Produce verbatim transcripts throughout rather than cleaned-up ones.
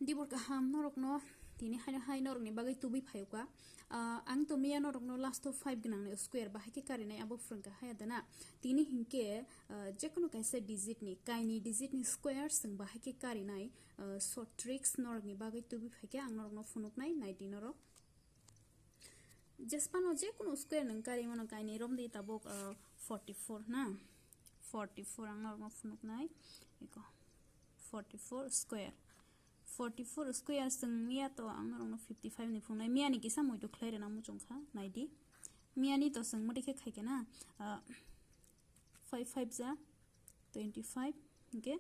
Dibor kaham norokno tini haino hai norokni bagwi tubui phaio ka. Ah, ang to miya norokno last of five gwnangni square bahai khe karinai abo phrwngkha hai adana. Tini hinkhe, ah, jekunu kaisa digit ni, kaini digit ni square chwng bahai khe karinai, ah, short tricks norokni bagwi tubui phaikhe ang norokno phunuknai, naidi norok. Jespano jekunu square nwng kari mano kaini romdi tabuk, ah, forty-four na. Forty-four ang norokno phunuknai. Eko. Forty-four square. Forty-four square chwng miya to ang norokno fifty-five ni phunuknai. Miya ni kisa muitu khlai rwna muchungkha. Naidi. Miya ni to chwng motwi khe khaikhe na. Ah, five five ja twenty-five, hingke,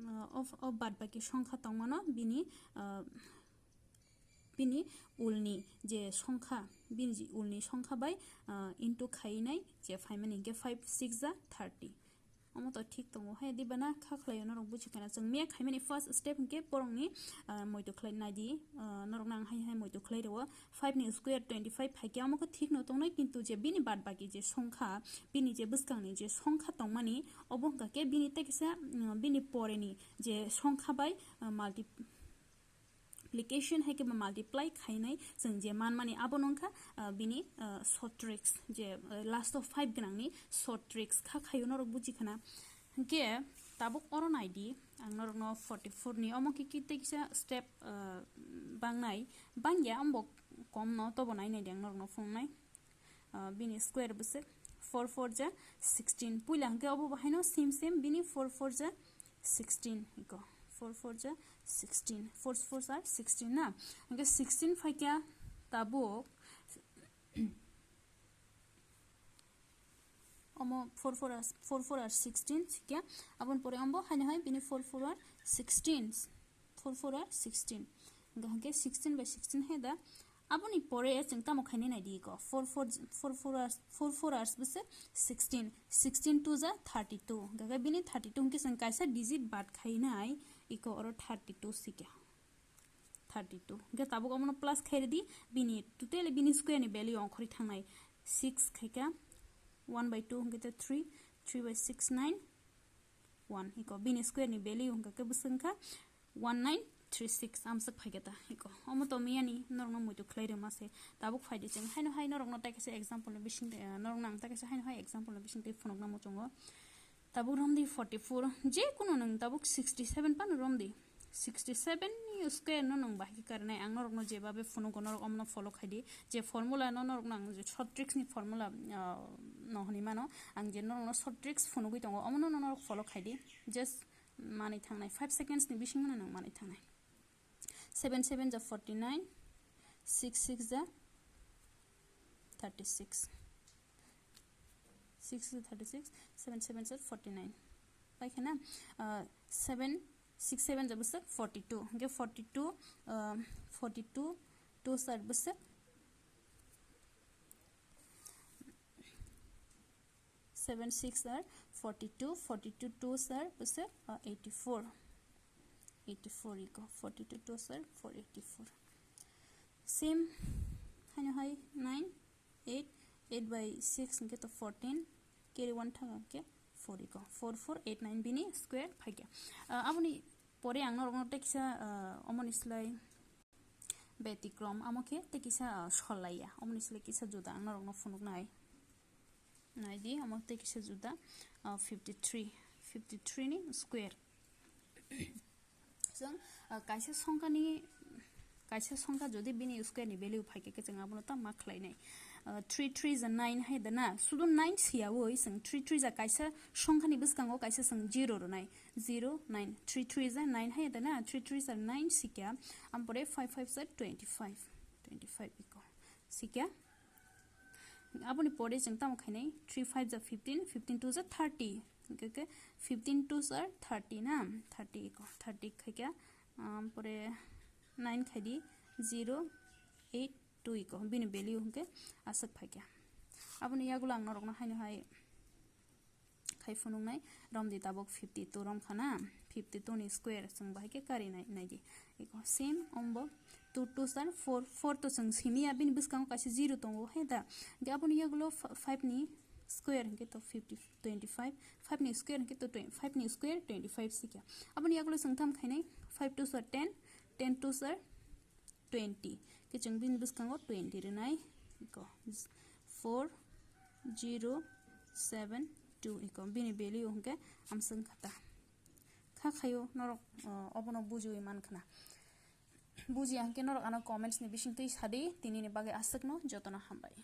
uh, of, of bad baki songkha tongmano bini, uh, bini ulni je songkha, bini je ulni songkha bai, uh, into khainai je phaimani hingke five six ja thirty. Omo to thik tongo hai, diba na? Kha khlai norok buji khana chwng miya khaimani first step hingke borokni, uh, moito khlai naidi, uh, norok nang hai hai moito khlai rwo. Five ni square twenty-five phaikhe omo khe thik no tongnai, kintu je bini bad baki je songkha, bini je bwskangni je songkha tongmani, obo hwnkha khe bini tei kisa, mm, bini poreni je songkha bai, uh, multiplication hai khe ba multiply khainai chwng je manmani abo no wngkha, uh, bini, uh, short tricks je, uh, last of five gwnangni short tricks kha khaio norok buji khana. Hwnkhe tabuk oro naidi, ang norokno forty-four ni omo khe ki tei kisa step, uh, bangnai, bangya ombo kom no tobo nai naidi ang norokno phunuknai. Uh, bini square bwswk four four ja sixteen. Puila hwnkhe obo bahaino same same bini four four ja sixteen iko. Four four ja sixteen. Four four are sixteen na. Hwnkhe sixteen phaikya tabuk omo four four are, four four are sixteen sikya. Aboni pore ombo haino hai bini four four are sixteen. Four four are sixteen. Hwnkhe sixteen by sixteen hai da. Aboni pore chwng tamo khainai naidi iko. Four four, four four are, four four are bwswk sixteen. Sixteen two ja thirty-two. Hwnkhe bini thirty-two hwnkhe chwng kaisa digit bad khainai iko oro thirty-two sikya. Thirty-two. Hwnkhe tabuk omono plus khairidi, bini totally bini square ni value ongkhorwi thangnai. Six khaikha, one by two hwnkhe tei three, three by six, nine, one. Iko bini square ni value hwnkha khe bwswk wngkha one nine three six. Amswk phaikhe ta iko. Omo to miyani norokno muitu khlai rwma se. Tabuk phaidi chwng haino hai norokno tei kaisa example ni bising twi, ah, norokno ang tei kaisa haino hai example ni bising twi phunukna muchungo. Tabuk romdi forty-four, je kunu nwng tabuk sixty-seven phano romdi. Sixty-seven ni square no nwng bahai khe karinai, ang norokno jebabe phunugo norok omono follow khaidi. Je formula no norokno ang je short tricks ni formula, ah, no hwnwi mano, ang je norokno short tricks phunugwi tongo, omono no norok follow khaidi. Just manwi thangnai, five seconds ni bisingo no nwng manwi thangnai. Seven seven ja forty-nine, six six ja thirty-six. Six is thirty-six, seven seven is forty-nine. Pai khana, uh, seven, six seven ja bwswk forty-two. Hwnkhe forty-two, uh, forty-two, two sir bwswk seven six are forty-two, forty-two two sir bwswk, uh, eighty-four. Eighty-four iko, forty-two two sir four eighty-four. Same, haino hai nine, eight, eight by six hwnkhe to fourteen, carry one thang hwnkhe four iko, four four eight nine bini square phaikha. Ah, aboni pore ang norokno tei kisa, ah, omoni slai betikrom, amo khe tei kisa, ah, solaiya, omoni slai kisa juda ang norokno phunuknai. Naidi, omo tei kisa juda, ah, fifty-three, fifty-three ni square. Chwng, ah, kaisa songkhani, kaisa songkha jodi bini square ni value phaikha khe chwng abono tamo ma khlainai. Ah, three three ja nine hai da na, sudu nine siyawi chwng three three ja kaisa songkhani bwskango kaisa chwng zero rwnai, zero nine, three three ja nine hai da na, three three ja nine sikya, ampore five five ja twenty-five, twenty-five iko sikya. Aboni pore chwng tamo khainai, three five ja fifteen, fifteen two ja thirty. Hwnkhe khe fifteen two ja thirty na, thirty iko, thirty khaikha, um, pore nine khaidi, zero eight two iko, bini value hwnkhe aswk phaikha. Aboni yagulo ang norokno haino hai khai phunuknai, romdi tabuk fifty-two romkha na, fifty-two ni square chwng bahai khe kari nai, naidi. Iko same ombo two two sir four, four to chwng simiya, bini bwskango kaisa zero tongo hai da. Hwnkhe aboni yagulo f-, five ni square hwnkhe to fifty, twenty-five, five ni square hwnkhe to twen-, five ni square twenty-five sikya. Aboni yagulo chwng tham khainai, five two sir ten, ten two sir twenty, khe chwng bini bwskango twenty rwnai, iko four zero seven two, iko bini value hwnkhe amswk kha ta. Kha khayo norok, uh, obono bujiwi man khna. Bujiya hwnkhe norok ano comments ni bisingtwi sadi, tinini bagwi aswkno jotono hambai.